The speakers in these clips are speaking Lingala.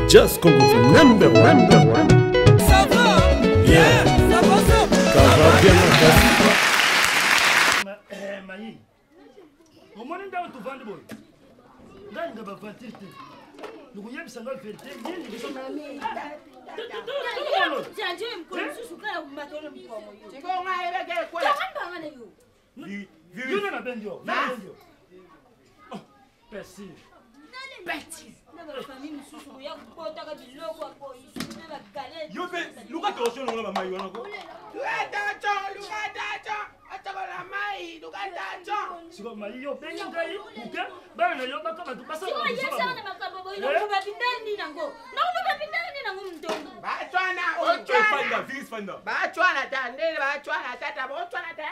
Just Congo number one. Number one. Ça va Bien. Ça va, ça Ça va bien, makasi. Eh, mayi omoni ndako tovandi boye ngai nga baventure te nokoyebisa ngai verité nini biso yo nde nabendi yo nabendi yo Merci. Petit. Yo mpe luka torsion longola bamai wana ko. Siko mai yo obengi ngai moke bana na yo baka bato batswana ta ndele batswana tata botswana ta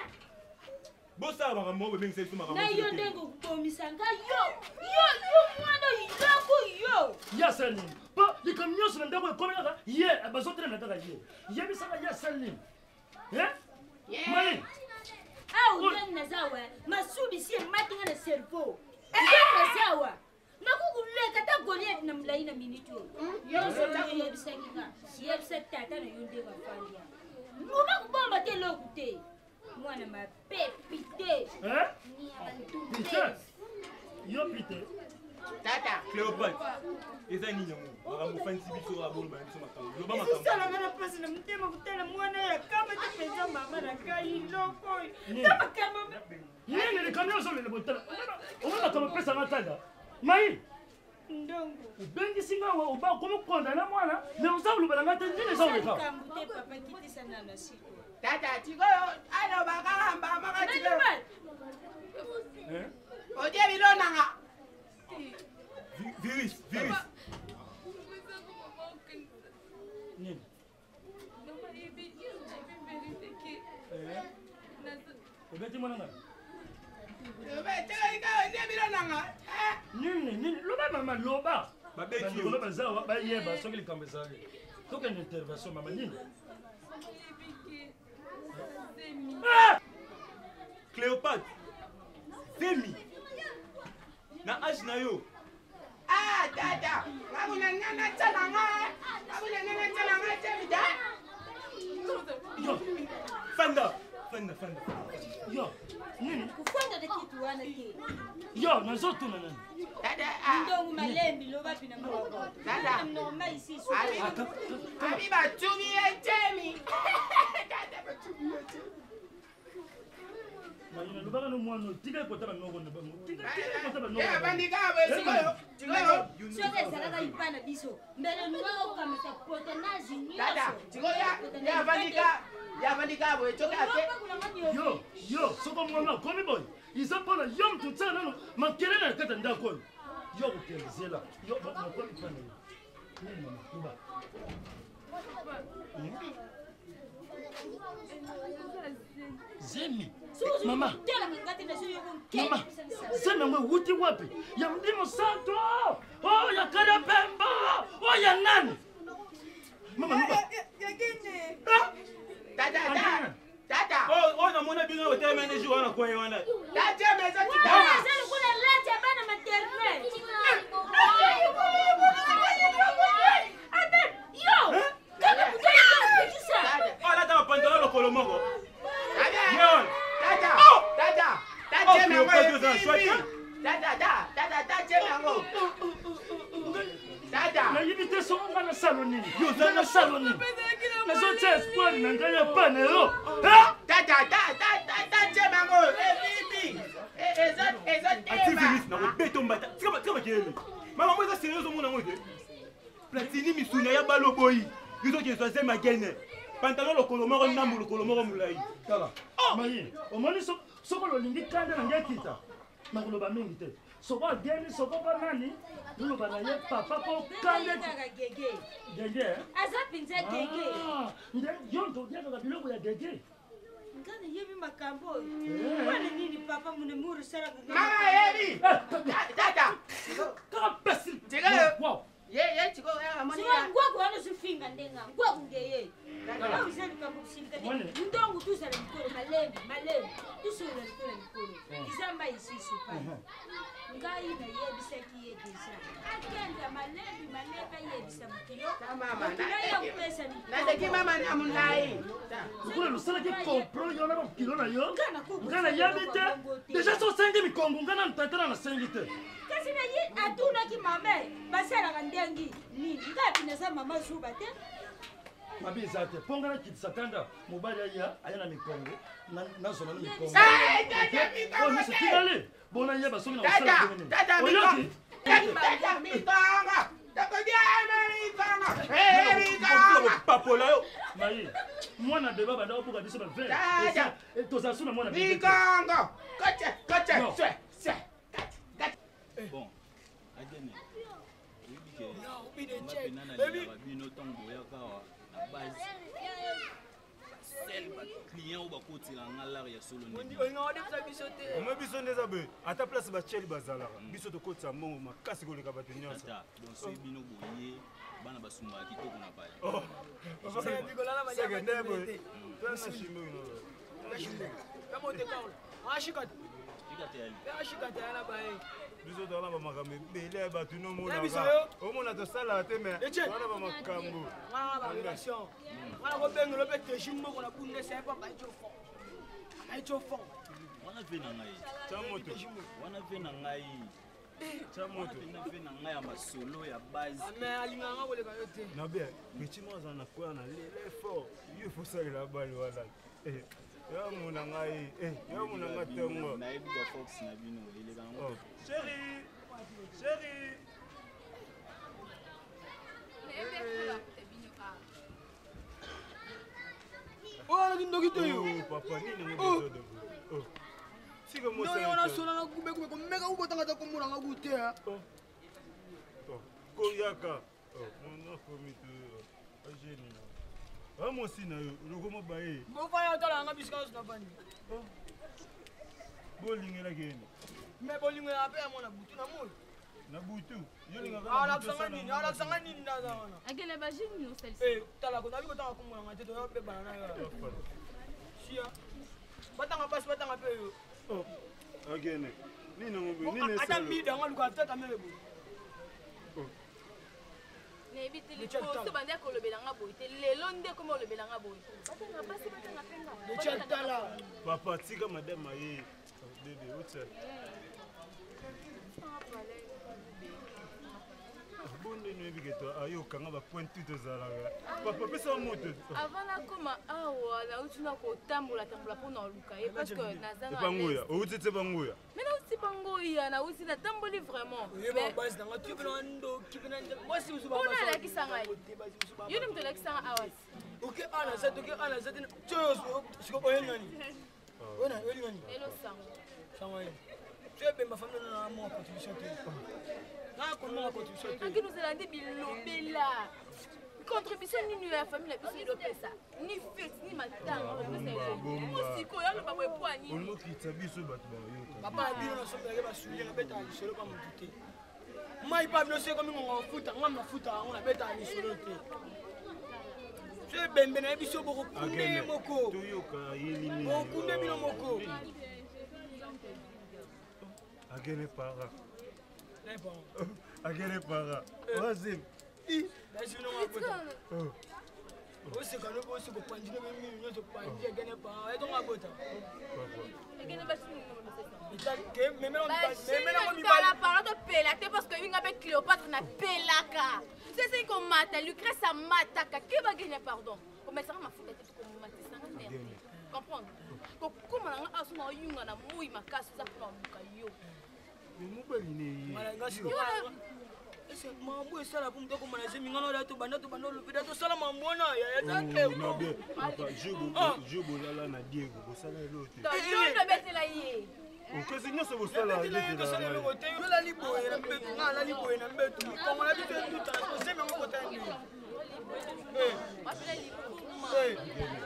Bosala makambo moko bobengisa biso makambo Na yo ndenge okobomisa nga yo yo yo mwana iloko yo. Ye asali nini? Mpo likambo nyonso na ndako ekomi kaka ye, bazotelema kaka ye. Yebisaka ye asali nini? Eh? Mai. Awa ndenge naza awa masubi si emati nga na cerveau. Ndenge naza awa nakokuleka ata goliath na molai na minute oyo. Nyonso oyebisaki nga yebisa tata na yo ndenge afandi awa. Luka kobomba te eloko te. Mwana mabe pite. Hein? Pite. Yo pite. Tata. Cléopâtre. Eza nini yango? Makambo ofandisi biso aboloba na biso makambo. Loba makambo. Ezosala nga na mpasi na motema kotala mwana ya kama te mpenza mama na ngai loko oyo. Ta makambo. Nini likambo nyonso olele botala. Omona makambo opesa nga tanda. Mai. Ndongo. Obengisi nga awa oba okomi kondana mwana mais oza koloba na nga te nini eza koleka. Likambo te papa kitisa na na siko. Tata tikoyo aloba kaka mbama ka tikoyo. Otie bilonanga. Virus, virus. Nini? Obeti mwana nga? Nini nini? Loba mama loba. Babeti yo. Bandeko baza awa bayeba soki likambo ezali. Tokende intervention mama nini? Ah! Cléopâtre. Zemi. Na age na yo. Ah, tata, ngakuna nana tsala nga. Ngakuna nana tsala nga tsemi da. Yo. Fanda, fanda, fanda. Yo. Nini? Kufanda de kitu wana te. Yo, nazotuna nani? Tata, ah. Ndongo malembi loba bina moko. Tata. Normal ici. Abi, abi batumi ye tsemi. Tata batumi ye tsemi. Mayina lobaka no mwana oyo tika ekota banoko na bango tika tika ekota banoko Eh, bandika boye sikoyo. Sikoyo. Soki ezalaka lipa na biso mbele olingaka okamata potanage Tata, sikoyo ya ya bandika. Ya bandika boye tsoka te. Yo yo soko mwana akomi boye eza mpona yo moto otiaka nano makelele na kati ya ndako oyo yo kokende zela yo nakomi mpa na yo nini mama loba Zemi. Mama. Mama. Zemi yango ewuti wapi? Ya Molimo Santo. Oh, ya Kala Pemba. Oh, ya nani? Mama, loba. Ah! Tata, tata. Tata. Oh, oh, namona bino otelema nde jour wana coin wana. Tata, mais eza kitoko. Eza lokola lati ya bana maternelle. Yo! Kaka butu opekisa. Alata ba pantalon lokolo moko. Tata, tata, tata, tata, tata, tata, yango. Tata. Nayebi te soko nga nasalo nini. Yo oza nasalo nini? Nazotia espoir na ngai ya pana yo. Tata, tata, tata, yango. Ebibi. Eza, eza Ati virus nakobeta mbata. Tika tika makelele. Mama mo eza sérieux omona ngo te. Platini misuni ya balo boyi. Yo soki ezwa zema gene. Pantalon lokolo moko ndambu lokolo moko molai. Tala. Mayi, omoni soko lolingi kanda na ngai kita. Nakoloba mingi te. Soko ageni soko ba nani, loloba na ye papa po kanda. Gege. Gege. Aza mpenza gege. Ah, nde yo nto oliakaka biloko ya gege. Nga nayebi makambo oyo. Mwana nini papa mune muru salaka. Mama yebi. Tata. Kaka pesi. Tikoyo. Ye ye tikoyo ya moni. Sima ngwaku wana ozofinga ndenga ngwaku ngeye. Awa eza likambo kosilika te. Ndongo tozala mikolo malembe malembe tosolola likolo ya mikolo eza mai lisusu pai ngai nayebisaki ye deja akenda malembe malembe ayebisa mokilo mokilo ya kopesa Naleki mama na molai. Lokola losalaki comprend yo na bokilo na yo, ngai nayebi te. Deja so osengi mikongo, ngai nanu tata na nasengi te. Kasi na ye atunaki mama basalaka ndenge nini, ngai api naza mama zuba te. Mabe eza te mpo ngai nakitisa kanda, mobali aya aya na mikongo, nazwa nano mikongo oyo nyonso etikali bona yeba soki na kosala ndenge nini. Oyoki? Tata mikongo, tokodiana mikongo, eh mikongo. Papola yo. Mayi, mwana beba banda obuka biso ba 20. Tozala so na mwana bebe. Mikongo, koche, koche, swe, swe. Bon, agene. Oyebi ke nga mpena nalelaka bino ntango boyaka awa na base. Sel ba client oyo bakotela nga lar ya solo nde. Omoi biso nde eza boye, ata place batieli bazalaka, biso tokotisa mbongo makasi koleka bato nyonso. Tata, donc soki bino boye, bana basumbaka kitoko na pale. Seke nde boye, tala na shimbo ino. Biso toza na bamakambo ebele ya bato nomonaka, omona tosalaka te, me toza na bamakambo. Wana kobengelo mpe teji moko na bundesa ye mpo abaiti ofond, abaiti ofond. Wana ve na ngai. Tya moto. Wana ve na ngai. Tya moto. Wana ve na ngai ya masolo ya base. Mais alingaka nga koleka yo te. Na bien, petit moko azala na koya na lele fort. Yo faut salela bale wana. Yo mona ngai, yo mona ngai tongo. Nayebi ba force na bino eleka yango. Chérie, chérie. Oyo alaki ndoki te yo. Papa, nini yango desordre? Sika mosa. Ndoki wana sola na kube kube komeka kobotanga ta komona nga ku te. Koyaka. Mona komi te. Ageni na. Ba mosi na yo, lokoma baye. Bofaya otala nga bisika nyonso navandi. Bolingelaki yeni. Mais bolingela mpe ya mwana butu na moi. Na butu. Yo lingaka. Alakisanga nini? Alakisanga nini ndaza wana? Akele ba jini no salisa. Eh, tala ko nabi kotanga kombo na nga te to bebana na yo. Sia. Batanga basi batanga pe yo. Oh. Agene. Nini ngo nini esalo? Ata mida nga luka tata mele bo. Oh. Nayebi te liboso banda kolobela nga boye te, lelo nde koma olobela nga boye. Batanga basi batanga pe nga. Lecha tala. Papa tika madame aye. Bebe otsa. Bonde noyebi ke to ayokanga bapoint tu tozalaka. Papa pesa moto. Avant nakoma awa nauti na kotambola tambola mpo na oluka ye parce que naza na bangoya. Outi te bangoya. Mais nauti bangoya, nauti natamboli vraiment. Mpona alakisa ngai. Yo nde moto alakisa ngai awa. Oke ana za toke ana za te siko oye nani? Oye nani? Oye nani? Elo sango. Sango ye. Tu ebemba famille na mwa contribution te. Na komona contribution te. Anki nozala nde bilobela. Contribution nini ya famille na biso elopesa? Ni fete ni matanga opesa eloko. Sikoyo aloba boye po nini? Olokitsa biso bato bayoka. Papa bino na sombelaki basulie nabetaka lisolo pa motu te. Mai pa bino soki ekomi ngonga kofuta nga mafuta yango nabetaka lisolo te. So ebembe na ye biso bokokunde ye moko. Toyoka ye nini? Bokokunde bino moko. Agene para. Agene para. Oazim. Oseka no boseka opanzi no mimi nyonso opanzi agene para etonga bota. Parla topela te parce que yinga mpe Cléopâtre napelaka sesei komata Lucrèce amataka ke bagene pardon kometisaka mafuta te komatisanga merde comprendre kokóma na nga aso na oyunga na moi makasi oza mpona oluka yo. Mobali ne ye. Mambo esala po moto akoma na zemi ngana oya tobanda tobanda olobeda tosala mambo wana Jo bolala na Diego bosala eloko te. Tobetela ye. Okesi nyonso bosala tosala eloko te. Yo olali boye na mbeto, nga alali boye na mbeto, mikongo na biso etuta ozemi yango kota nini?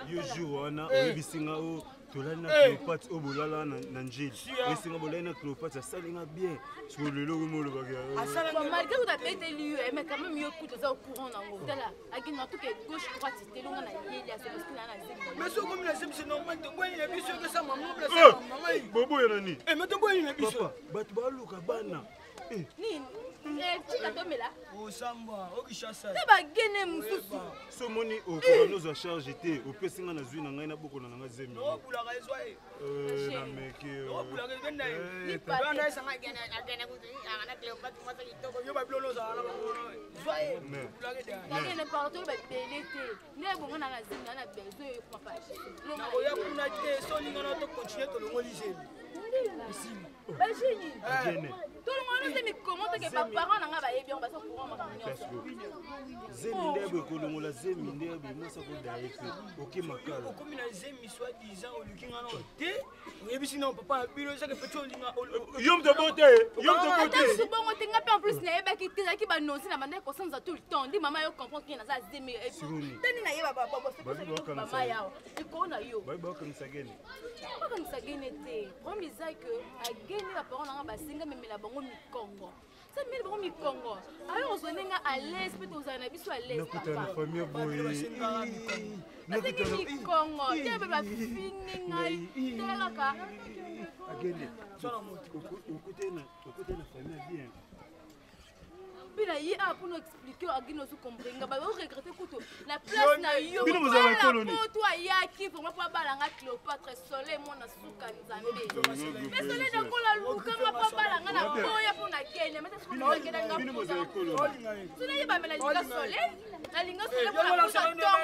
Yo jour wana oyebisi nga o Tolali na Cléopâtre oyo bolala na njeli. Esenga bolali na Cléopâtre asalinga bien. Sikoyo lelo okomi olobaka. Bon, malgré que abeteli yo, mais quand même yo kutu oza au courant nango. Tala, akende na tuke gauche droite te longa na yeli aso parce que na na zemi. Mais soki okomi na zemi c'est normal toboyani na biso ekesa mama obela mama boboya na nini? Eh mais toboyani na biso. Papa, bato baluka bana. Nini? Tika tomela. Osambwa, okishasa. Te bagene mosusu. So omoni okoka nozwa charge te, opesi nga nazwi na ngai nabokola na ngai zemi. Obulaka ezwa ye. Nameki. Obulaka ezwa na ye. Wana esanga agene agene kutu ana Cléopâtre mwasa kitoko yo babilo ozala na bango zwa ye. Obulaka ede. Nagene pardon ba bele te. Ne bongo na na zemi na besoin yo papa. Nakoya kuna te so olinga na to continuer tolongoli zemi. Esili. Bageni. Agene. Tolongoli zemi comment te que ba parents na nga bayebi yango baza courant makambo nyonso. Zemi nde boye kolongola zemi nde boye mwasi akoda ye te oke makala. Okomi na zemi soit disant oluki nga nao te oyebisi nao papa na bino ezaki peti olinga yo moto abote yo moto abote. Ata mosu bongo te nga mpe en plus nayebaki te ezalaki banonsi na bandaki kosanza tout le temps nde mama yo comprendre ke naza zemi tani nayeba mama yawa likolo na yo. Bayebi bakangisa gene. Bakangisa gene te problème eza que agene ba parents nanga basenga memela bango mikongo. Sa memela bango mikongo alors ozwa ndenge à l'aise mpe tozala na biso à l'aise. Nakuta na famille boye. Basengi mikongo te be bafini ngai tala kaka. Agene okute na famille ya bien. Mpe na ye awa mpona explike agini ozo comprendre nga bazo regrette kutu na place na yo Bino bozala ekolo nini? poto ayaki vraiment mpo abala nga Cléopâtre soleil mwana suka nzambe mais soleil dangola luka nga mpo abala nga na boya mpo na kenya mais soki nga Bino bozala ekolo nini? soki nayeba me nalinga soleil nalinga soleil mpo na puta tongo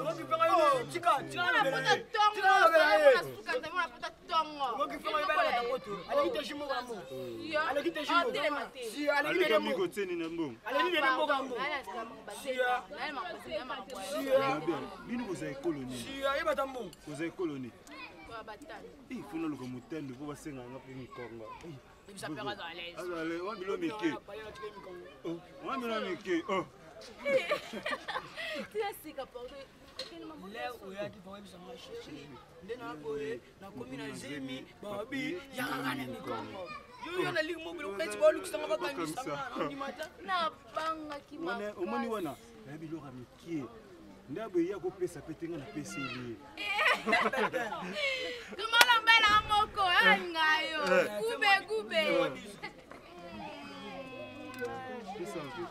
mpo na puta tongo soleil mpo na suka nzambe mpo na puta tongo atelema te Aleka miko tieni na mbongo. Bino boza ekolo nini? Boza ekolo nini? Eh, faut naluka motando mpo basengaka nga mpe mikonga. Azala wa bilo mike. Wa bilo mike. Oh. Tia sika pardon. Lere oyaki bayebisa nga chéri nde na boye nakomi na zemi babi yakaka na mikongo yo yo na ligue mobile neti baolukisanga bakangisanga nandima ta Nabangaki Omoni wana ya biloko ya mike nde boye ya kopesa pe te nga napeseli ye. Tumala mbela moko alinga yo. Gube gube. Pesa mpe.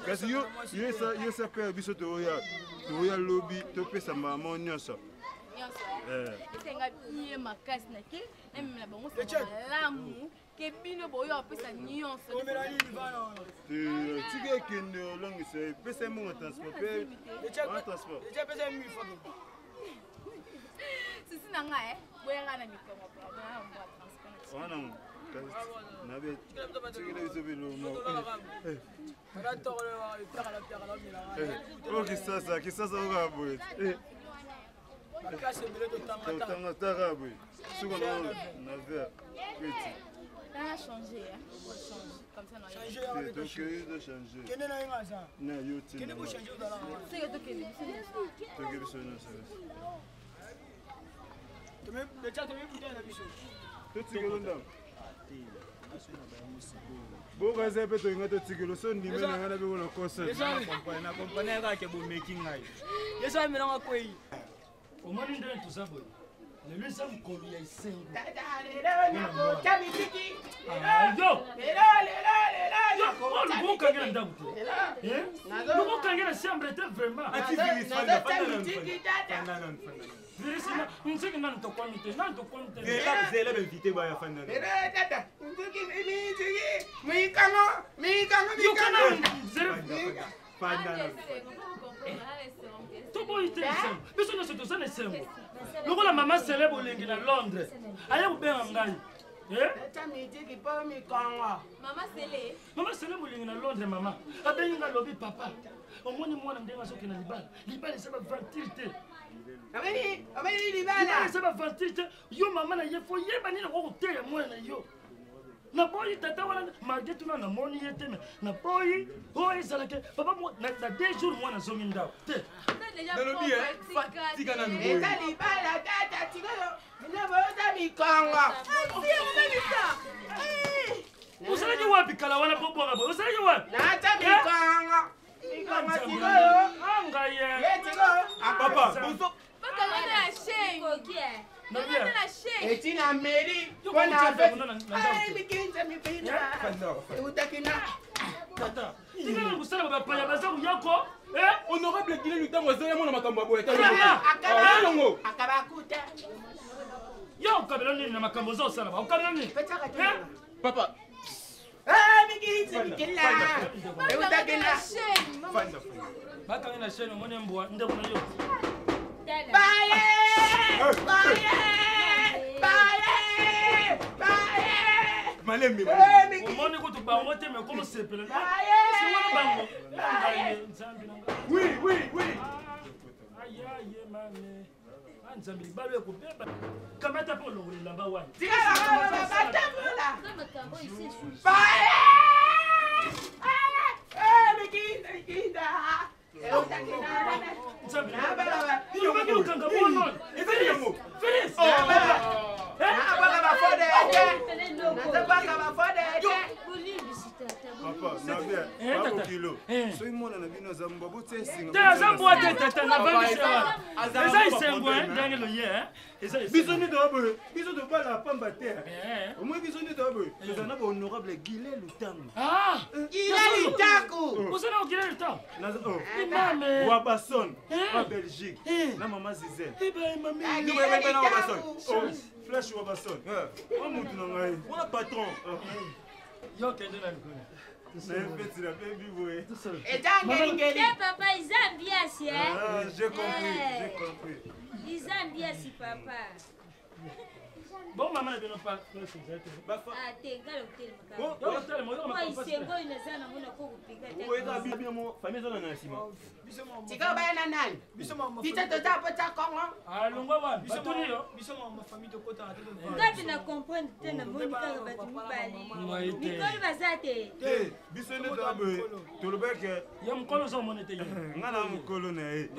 Kasi yo yo sa père biso toya toya lobi topesa mama nyonso. Esenga bien makasi na ke namemela bango malamu ke bino boyo apesa nyonso. Tika ekende olongisa ye pesa ye mbongo transport pe wana transport. Sisi na ngai boyaka na mikongo pardon na mbwa transport. Wana nabe tikela biso bilongo. Oyo kisasa kisasa okaa boye. Totanga taka boye. Suka na na verre. Kweti. Tanga changer hein. Change comme ça non. Changer Tokei to changer. Kende na ye nga za. Na yo te. Kende ko changer ozala. Seke tokende biso nyonso. Tokei biso nyonso. Tome deja tome bouteille na biso. Totikelo ndako. Bokaza mpe tolinga totikelo so ndime na ngai na biko na kosa. Na comprendre kaka ke bomeki ngai. Yesu amelanga kwei. Omoni ndenge toza boye lelo eza mokolo ya esengo. Yo luka okange na ndako te, luka okange na chambre te vraiment. Virisi nziki nani tokwami te, nani tokwami te. Zela bainvité baya fanda. Yokana toboyi te esengo, biso nyonso toza na esengo lokola mama sele bolengi na Londres aye kobenga ngai. Mama sele bolengi na Londres, mama abengi ngai alobi papa omoni mwana ndenge azokende na libala, libala eza baventile te, libala eza baventile te. Yo mama na ye fo yeba nini okoki koteya mwana na yo. Naboyi tata wana, malgré tuna namoni ye te, mais naboyi oyo ezalaka papa na 2 jours mwana azongi ndako te. Nalobi, tika nanu boye. Eza libala tata, tikoyo bino boza mikongo. Ozalaki wapi kala wana po bwaka boye? Ozalaki wapi? Naza mikongo, mikongo tikoyo. Ngai ye. Ye tikoyo. Papa, bozo Bakanga na chaîne. Bakanga na chaîne. Eti na mairie Yo mpo na kotia feti. ndako na ndako Ai, te. mikinza mipinda eutaki na Tata, tika na kosala bapaya baza koyako. Eh? Honorable Guilé Lutango azoya mona makambo ya boye. Vraiment. Elongo. Akabakuta. Yo okabela nini na makambo oza osala ba? Okabela nini? Petaka te. Eh? Papa, Ah, mikinza mikila eutaki Bakanga na na chaîne. fanda fanda. Bakangi na chaîne, omoni mbwa ndeko na yo. Baye! Baye! Baye! Baye! Malembe. Eh, Malembe. miki- Omoni kutu bango te, mais okoma osepela. Baye! Si wana bango. Ngai ye, Nzambe na ngai. Oui, oui, oui. Ayaye mame. Ah, Nzambe, libala ekobeba. Kamata mpe olongola elamba wana. Tika bango batambola. Makambo isi. Baye! Ah, eh, mikinda, mikinda. Eutaki na- Nzambe. Na balaba. Olobaki okanga mwana oyo. Ezali yango. Félix! Nabwaka bafode ete. Nazobwaka bafode ete. Bolimbisi tata. Papa, nabia. Eh, tata. Babokilo. Eh. Soki mwana na bino aza mbwa, botia esenga. Te, aza mbwa te tata, navandisi wana. Aza Eza mbwa esengo, problème, ndenge loye, eh. Eza esengo. Biso nde toya boye, biso tobala pamba te. Eh. Omoi biso nde toya boye, tozala na bahonorable Guilé Lutango. Ah! Gila litaku. Oza na okile lutaku? Oh. Imame. Wabason, Eh. wa Belgique, Eh. na mama Zizel. Eba, imame. Ah, Nde Gila boye na Wabason. litaku. Oh, Flash Wabason. Wa mutu na ngai. Wana patron. Yo kende na likolo. Na ye feti na bebi boye. Eza ngelingeli. Te papa, eza ambiance, eh? Ah, j'ai compris, Eh. j'ai compris. Eza ambiance papa. Bon, mama na bino pa place ezali te. Ah te, nga lotelema Oh, kaka. Yo otelema, oyoka Mwa makambo pasi te. isengo oyo naza nango nakokopika te. Tika baya na nani? Biso mama. Biso toza po tya Kongo. Ah, longwa wana. Biso Batuni yo. Biso mama famille tokotaka te. Nga mpe na comprendre te, namoni kaka bato mibale. Ngai te. Mikolo baza te. Te, biso nde toya boye, tolobaki Ye mokolo oza omoni te ye. nga na mokolo na ye.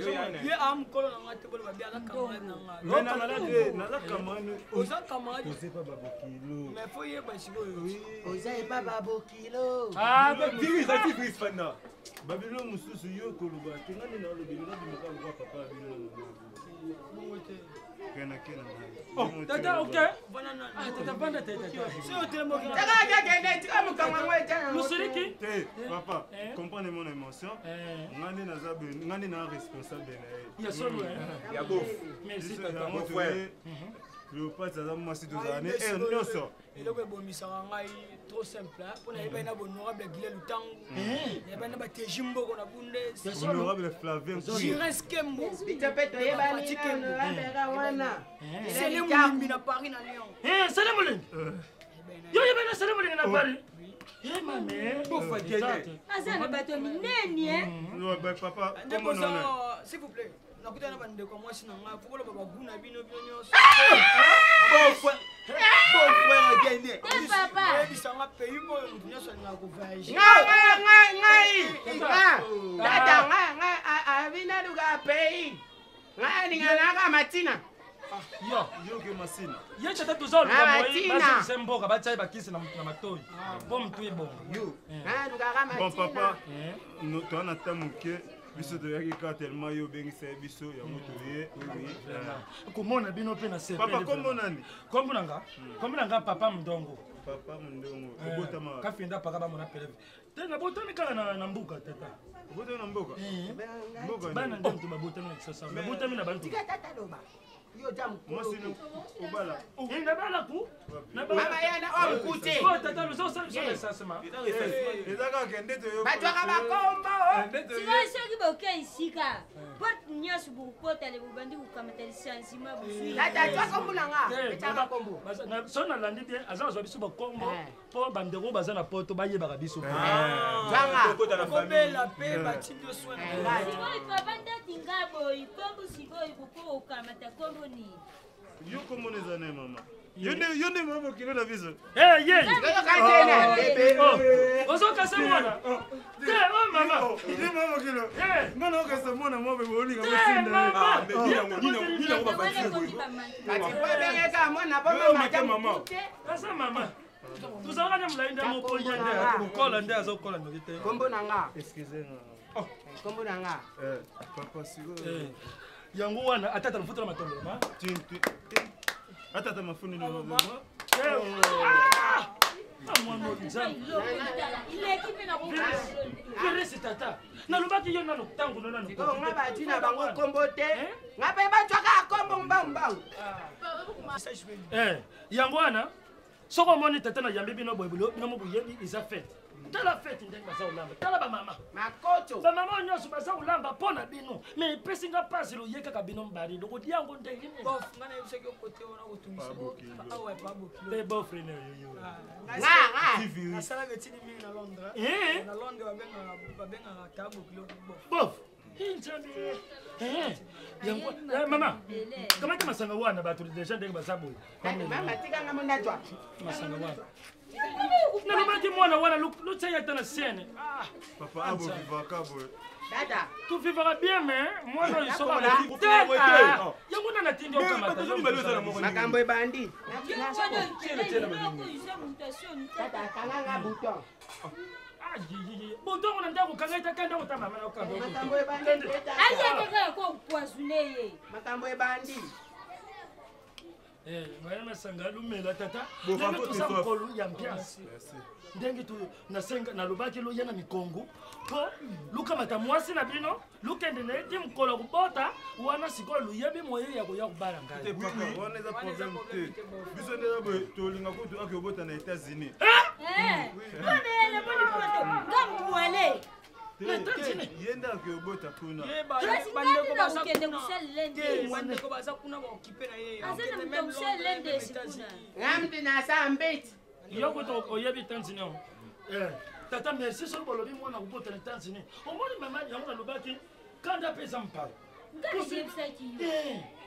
Ye a mokolo na nga te, boloba bi aza camarade na nga. Nga te, naza camarade. Oza camarade. Toze pa babokilo. Mais faut yeba sikoyo. Oza epa babokilo. Ah, Fanda. Babilo mosusu yo koloba te, nga nde nalobeli nabimaka lokwa papa ya bino na mama. Bongo te. Kena kena ngai. Tata, ok. Vana nani? Ah, tata, vanda te, tata. Si otelema okenda. Tika kekende, tika mokongo yango ete yango. Lusiliki? Te, papa, Eh. comprendre mon émotion. Eh. Nga nde naza boye, nga nde na responsable na ye. Ya solo, eh. Ya bof. Merci, Biso tata. yango toye. Cléopâtre aza mwasi, tozala ne aire nyonso. Eloko ebomisaka ngai trop simple, mpo nayebani na honorable Gile Lutangu, nayebani na bateji mboko na Bundes, Honorable Flavien Kuye. Jires Kembo. Biso mpe toyebani nano abeka wana. Sele Molimbi na Paris na Lyon. Eh, Sele Molingi. Yo yebana Sele Molingi na Paris. Eh, mame. Aza na bato ya minene, eh? Ouais, bah, papa, Nde comment boza on est? s'il vous plaît, nakutana na bandeko ya mwasi na ngai, fo koloba bagu na bino, bino nyonso. Te papa. Oyebisanga pays oyo moto nyonso alingaka kovoyage. Ngai, ngai, ngai, ngai. Tata, ngai, ngai, abina luka pays. Ngai alinga naka matina. Yo. Yo ke masina. Ye tata, toza oluka Ah, moyi Tina. bazongisa mboka, batia ye bakisi na matoi po motu ebonga. Ngai alukaka Bon matina. papa, no, toza na ta moke, biso toyaki kaka tellement yo obengisa ye biso, yango toye. Komona bino mpe na sepeli. Papa, kombo nani? Kombo na nga? Kombo na nga Papa Mndongo. Papa Mondongo, obotama? Kafinda paka bamona peleve te, nabotami kaka na mbuka tata. Obotami na mboka? Mboka nini? Bana nde moto babotami na Kisasa, nabotami na Bantu. Tika tata loba. Yo ja mokolo. Mwasi no obala? Eh, nabala ku. Mama yana oyo mokute. Oh, tata, loza osala biso recensement. Eza kaka nde toyo. Batwaka bakombo. Sikoyo soki boke esika porte nyonso bokokota le bobandi kokamata lisansima bosui. Tata, twa kombo na nga. Te, Betaka kombo. So nalandi te, aza azwa biso bakombo Eh. mpo bandeko baza na poto bayebaka biso. Twanga. Kobela mpe batindi yo soin na Sikoyo papa, ndeti nga boyi kombo, sikoyo boko kokamata kombo nini? Yo komona eza na mama. Yo nde yo nde mama bokilo na biso. Eh ye. Ozokasa mwana. Te o mama. Nde mama bokilo. Nga na okasa mwana mwa bebe olinga botinda. Kati po ebengeka mwana po mama ata mama. Kasa mama. Tozalaka na molai nde moko ye nde kokola nde azokola noki te. Kombo na nga. Excusez nga. Kombo na nga. Papa sikoyo. Yango wana atata mafuta na matongolo ma. Atata mafuni na Virisi tata nalobaki yo nano ntango no nano nga bati na bango kombo te nga mpe batwaka kombo mbangumbangu yango wana soki omoni tata na yambi bino boye bino mo boyebi eza fete tala fete ndenge baza kolamba tala bamama makoto bamama oyo nyonso baza kolamba mpo na bino mais epesi nga mpasi loye kaka bino mbali lokodia yango ndenge nini mpe bofre na yoyo nasalaka etini mingi na londres na londres babengaka tabokilo bof nzambe yango mama kamata masanga wana bato deja ndenge baza boye mama tikanga monajwa masanga wana nalobaki mwana wana lotya ye ata na scène papa abovivaka boye dada tuvivaka bien mais mwana oyo soki yango nde natindi makambo ebandi tata kanganga bouton botongo na ndako kanga ete kanda kota mama na okanga makambo ebandi ayekaka ya kopoisonne ye makambo ebandi baya masanga lumela tata ndenge toza mokolo ya ambiance ndenge nasenga nalobaki loya na mikongo mpo lukamata mwasi na bino lukende na ye ti mokolo kobota wana sikoyo luyebi moye ya koya kobala ngai wana eza problème te biso nde eza boye tolinga kutu ake obota na états-unis ye nde ake obota kuna bandeko baza kuna baokipe na ye ngamti nasa mbiti yo kutu oyebi tanzini yango tata merci soki bolobi mwana kobota na tanzini omoni mama yango nalobaki kanda mpe eza mpala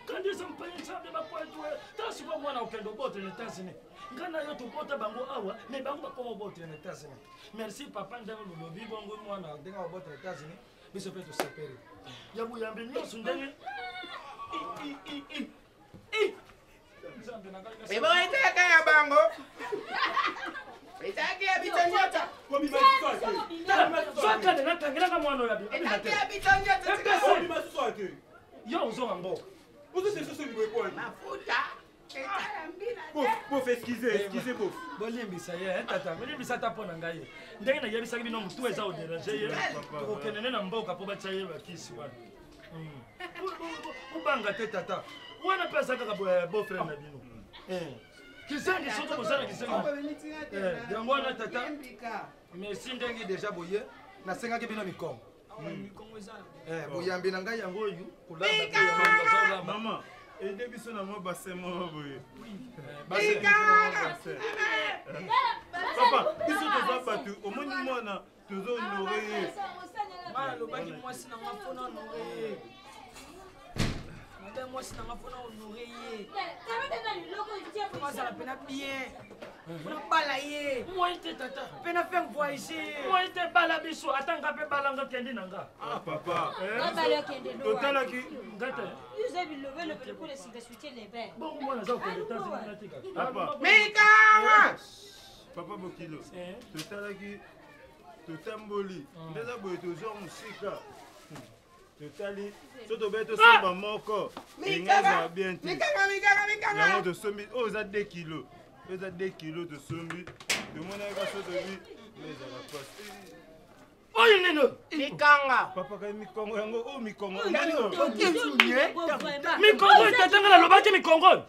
kanda eza mpala nzambe bakwetue ta sikoyo mwana okende obota na etats-unis ngai na yo tobota bango awa me bango bakoma obota na etats-unis merci papa ndenge lolobi bongo mwana ndenge obota na etats-unis biso mpe tosepeli ya boyambi nyonso ndenge Ebongo ezalaka ya bango ezalaki ya biso nyonso sokende nakangelaka mwana oyo ezalaki ya biso nyonso yo ozonga mboka mafuta bof excuse excuse bof bolimbisa ye tata bolimbisa ata mpo na ngai ndenge nayebisaki bino motu eza oderange ye tokokende ne na mboka mpo batya ye bakisi wana obanga te tata wana mpe aza kaka beau-frère na bino kizengi soki boza na kizengi yango wana tata merci ndenge deja boye nasengaki bino mikongo boyambi na ngai yango oyo mama ede biso na mwa bassin moko boye papa biso toza bato omoni mwana tozo honore ye ngai nalobaki mwasi na nga mpo na honore ye mabe mwasi na nga mpo na honore ye azala mpena bien mpona bala ye moi te tata mpe na faire voyage ye moi te bala biso ata nga mpe bala nga kendi na nga ah papa totalaki nga te bongo mwana aza kokende taziminatika mikanga papa bokilo totalaki totamboli nde eza boye tozwa mosika totali so tobe tosomba moko enga ezala bien te yango tosombi oyo eza 2 kilo oyo eza 2 kilo tosombi tomonaki ka so tobi ezala pasi oyo nini mikanga papa kai mikongo yango oyo mikongo mikongo etatanga nalobaki mikongo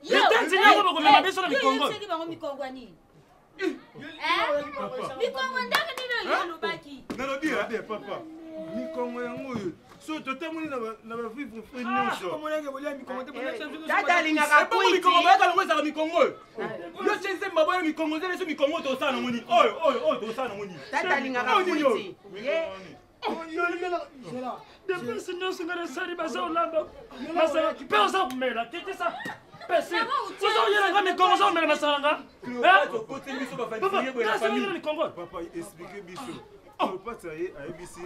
etanzini yango bokomema biso na mikongo mikongo ndenge nini oyo olobaki nalobi papa mikongo yango oyo so totamoli na bavivre fri nyonso tata alingaka mikongo bayaka yango ezala mikongo oyo yo tie nzemba boye mikongo nzele so mikongo tosala nango nini oyo oyo oyo tosala nango nini tata alingaka kwiti ye Depense nyonso nga nasali baza olamba masanga mpe oza komela tetesa pese oza oyela nga mikongo oza komela masanga nga mikongo papa explike biso Cléopâtre aye ayebisi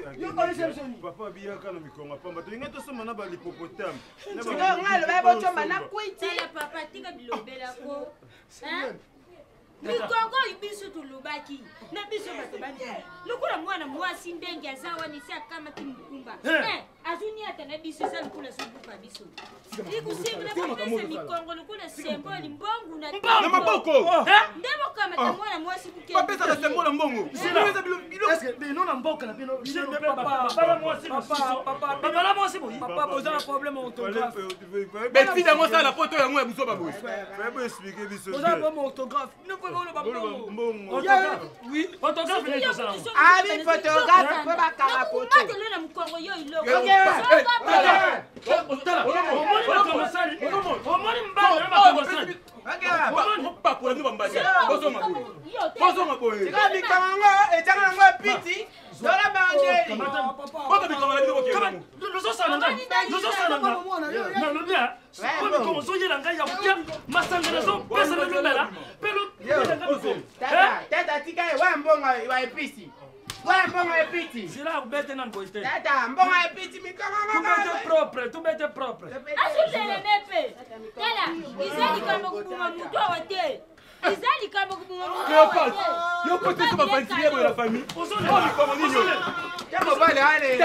papa abiyaka na mikongo pamba tolingai tosomba na balipopotame sikoyo ngai alobaki bocomba na kwiti papa tika bilobela ko mikongo oyo biso tolobaki na biso bato bani lokola mwana mwasi ndenge aza wana esi akamaki mokumba eh. Azuniata na biso eza lokola azobuka biso ikusimbi nakopesa mikongo lokola semboli mbongo na na maboko nde bokamata mwana mwasi bapesaka sembola mbongo bino na mboka na bino babala mwasi boye papa boza na problème orthographe betide yango osala poto yango ya buzoba boye explike biso oza na problème orthographe bino mpo oloba mbongo oui orthographe nini tosala abi photographe mpo bakanga poto matelo na mokongo yo iloko omoni makambo osali omoni mbala na makambo osali pakola bino bambasi bozonga boye bozonga boye sikoyo mikongo yango ezanga yango epiti dola bandeli bota mikongo na bino bokende lozosala ngai lozosala ngai nalobi po mikongo ozoyela ngai ya kotia masanga nazopesa lolobela mpe loyela ngai mikongo tata tika ye wa mbongo wa episi wa mbongo epiti zela akobete nani boye te tata mbongo epiti mikongo tubete propre tubete propre azuteleme mpe tala eza likambo koboma motu awa te eza likambo koboma motu awa te yo kotisa bafantilie boye na famille mikongo nini ya mobali ale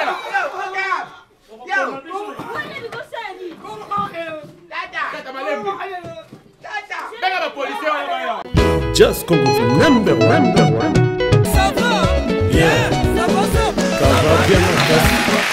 Just Congo number one. Ça va Bien. Ça va, ça Ça va bien, mon